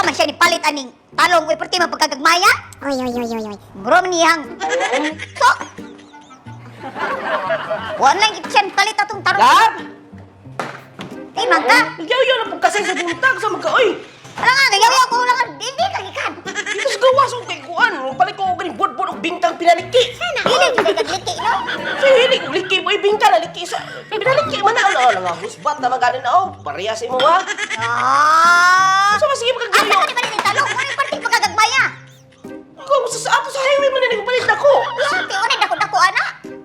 Wa man siya ni palit aning talong uy, perti man pagkagagmaya. Oy, oy, oy, oy, oy. Bro niyang. So, wa lang gid siya ni palit atong tarong. Lab! Ay, mangka. Nagyaw-yaw na pagkasay sa buntag sa magka, oy! Wala nga, gayaw ko lang. Dili ka gikan. Dito sa gawas og kay kuan, palit ko og ganing budbud og bingkang pinaliki. Dili jud kay kagliki, no? Sa hilig og liki mo, bingka na liki sa pinaliki man na ano nga husbat na maganin na oh, pareha sa imo ha. Ah! Sa sige Asa magkagayo. ka ni palit ang talong? Wala parte pagkagagmaya. Ikaw sa ato sa highway man na palit nako. Sulti unay dako-dako ana.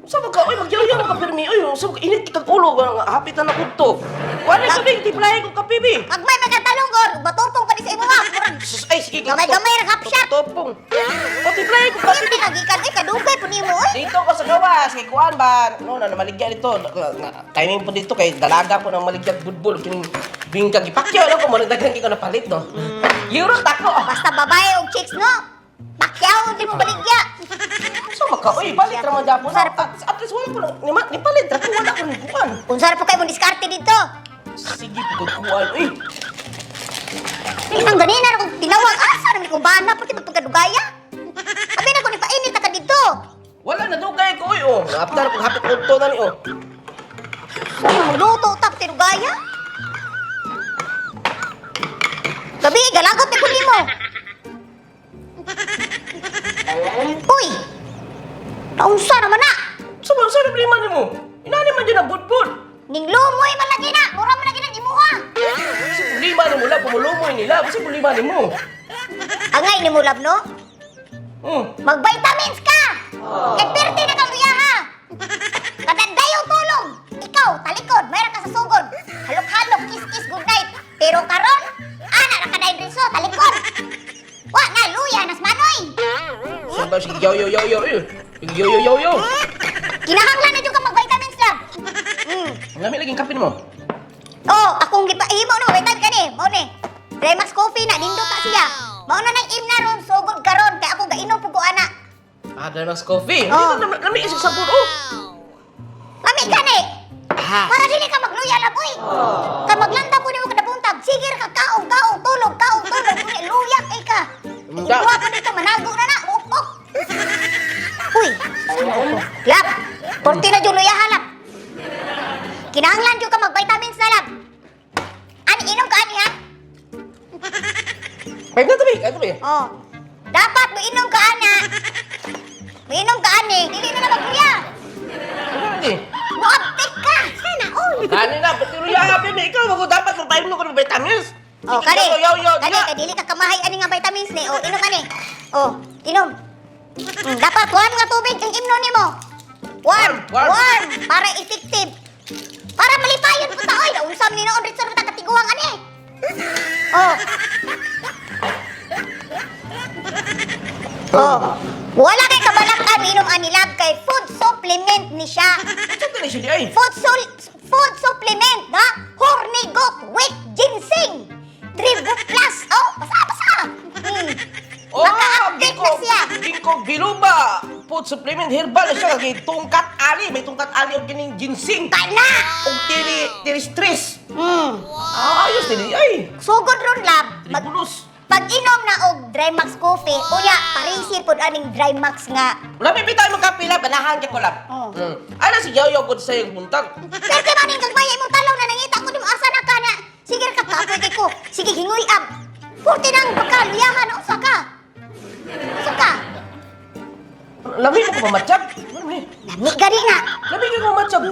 Sa magka oy magyaw-yaw ka pirmi oy, sa magka init kag ulo nga hapit na nakudto. Kuan na sabi tiplahe ko kape bi. Kagmay magatalong gor, batupong pa ni sa imo ha. Murag Sus, ay sige Gamay-gamay ra kapsat. Topong. O tiplahe ko kape. Hindi ka gikan oy, kadugay po nimo oy. Dito ko sa gawas kay kuan ba no na namaligya dito. Timing po dito kay dalaga ko nang maligya budbul kining bingkag ipakyo no ko mo daghan kay ko napalit no. Euro tako. Basta babae og chicks no. Pakyaw di mo baligya. So maka oy palit ra man japon. Sarap. At least wala ko nang nipalit ra ko wala ko ni kuan. Unsa ra po kay mo diskarte dito? Sige ko kuan oy. Ay, ang ganina ra kong tinawag asa ra ni kong bana pati pagkadugaya. Abi na ko ni painit ta ka dito. Wala na dugay ko oy oh. After ko hapit udto na ni oh. Ano luto ta pati dugaya? Gabi, galagot ni ko nimo. Uy! Naunsa naman na? So ba sa problema nimo? Inani man dyan ang budbud. Ning lumoy man lagi na! Mura man lagi na imuha! Sa problema nimo la pumulumoy nila. Sa problema nimo. Angay ni mo lab, no? Mag-vitamins ka! Kay perti na kang luya, ha! Kadandayong tulong! Ikaw, talikod, mayroon ka sa sugod. Halok-halok, kiss-kiss, good night. Pero karon, ana ra ka dahil rinso, talikod. Wa na, luya, nas manoy! Sa ba sige yo yo yo yo. eh. Yo yo yo yo. Kinahanglan na jud ka mag-vitamins, lab. Lami lagi ang kape nimo. Oh, akong gipahimo no, vitamin kani, mao ni. Remax coffee na nindot ta siya. Mao na nang im na ron, sugod karon kay ako gainom pug ko ana. Ah, Drymax coffee. Oh. Hindi na lami isang sabon oh. Lami kani. Ah. Para dili ka magluya lab uy. Ka maglanda po nimo kada buntag, sige ra ka kaong kaong tulog kaong tulog unya luya kay ka. Unta. Ikuha pa dito manago na na, ok. Uy. Lab, porti na jud luya halap. Kinahanglan jud ka mag-vitamins na lab. Ani inom ka ani ha? Pwede na tabi, kaya tabi. Oh. Dapat moinom ka ana. Moinom ka ani, dili na na magluya. Ano ni? Moabtik ka. Sana all. Gani na, pati luya happy ni ikaw wag dapat magpainom ko ng vitamins. Oh, Sige, kani. Yo yo yo. Kani, kay dili ka kamahay ani nga vitamins ni. Oh, inom ani. Oh, inom. Dapat warm nga tubig ang imno nimo. Warm, Warm, warm, warm. para effective. Para malipayon po ta oy, naunsam ni noon Richard ta katiguang ani. Oh. Oh. Wala kay kabalakan inom ani lab kay food supplement ni siya. Sa tani siya di ay. Food supplement na Hornigot with ginseng. Tribu Plus. Oh, basa basa. Oh, Maka-update na siya. Ginkgo biloba. Food supplement herbal na siya kay tungkat ali, may tungkat ali og kining ginseng. Tana. Og tiri tiri stress. Ah, ayos dili ay. Sugod ron lab. Mag, Tribulus. pag-inom na og Drymax coffee, unya parisi pod aning Drymax nga. Wala may bitaw magkape lab, ganahan kay ko lab. Oh. Ana si Yaw Yaw gud sa iyong buntag. Pero man ning gagmay imong talaw na nangita ko nimo asa na ka na. Sige ra ka kapoy kay ko. Sige hingoy ab. Purti nang pagkaluyahan unsa ka? Unsa ka? Lami mo ko mamatsyag. Ano ni? Lami gani na. Lami ko mamatsyag.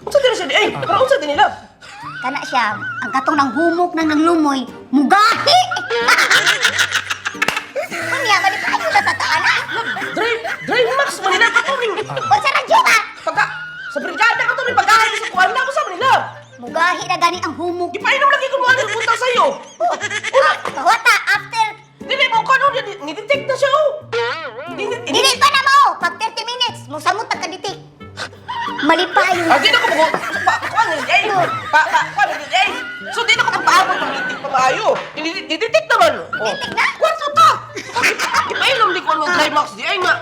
Unsa dili siya di ay? Pero unsa din nila? Kana siya, ang katong nang humok nang nanglumoy, mugahi! Unya, malipayo na sa taana. Dry dry max man nila ka ning. Unsa ra ba? Pagka sa brigada ka to may pagkain sa kuan na ko sa Manila. Mugahi na gani ang humok. Gipainom lagi ko mo ano punta sa iyo. Oh, ah, kawata, after, Dili mo ko ano ni detect na siya oh. Dili dili pa na mo, pag 30 minutes, musamot ang kaditik. Malipayo. Ah, di na ko mo pa kuan ni ay. Pa pa kuan ni ay. So di na ko magpaabot ng itik pa maayo. Ni detect naman. Oh. Detect na? Kuan sa ta. Gipainom di ko ano dry max di ay nga.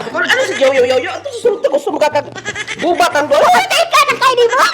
Ano si yo yo yo yo ato sa sulod ko gusto makakag gubat ang doon. Patay ka na kay di mo!